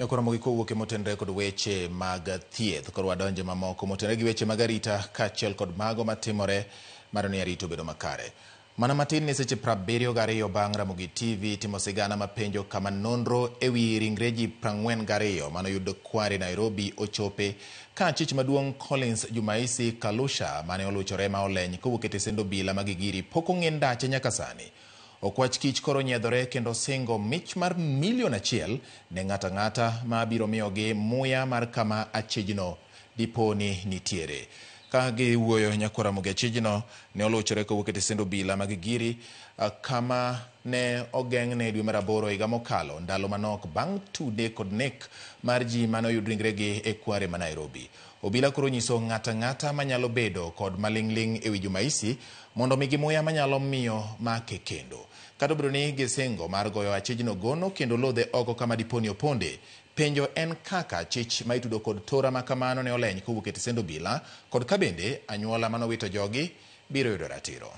Koro kowuok e motenore kod weche mag thieth, koro wadonje mamoko motenore gi weche mag arita kaachiel kod mago matimore mar ni arita obedo makare. Mana matin ni seche 72 bang' Ramogi TV timo sigana mapenjo kama nonro ewi ringre ji 42 manoyud Kware Nairobi ochope ka achich maduong' Collins Jumaisi Kalusha mane oluchore ma oleny kowuok e tesend obila ma Gigiri pok ong'e ndache nyaka sani. Okwach kich koro nyiedhore kendo singo mich mar milion 1 ne ng'ato ang'ata ma biro miyogi muya mar kama achijno dipo ni nitiere. Ka giwuoyo nyakwar Ramogi achijno ne oluchore kowuok e tesend obila ma Gigiri kama ne ogeng'ne dwe mar 8 higa mokalo ndalo manok bang' tude kod nek mar ji mane oyud ringregi e Kware ma Nairobi. Obila koro nyiso ng'ato ang'ata manyalo bedo kod maling'ling' ewi Jumaisi mondo omigi muya manyalo miyo make kendo. Kata obedo ni gisingo mar goyo achijno gono kendo lodhe oko kama dipo ni oponde, penjo en kaka achich ma itudo kod tora ma kamano ne oleny kowuok e tesend obila kod ka bende anyuola manowito jogi biro yudo ratiro.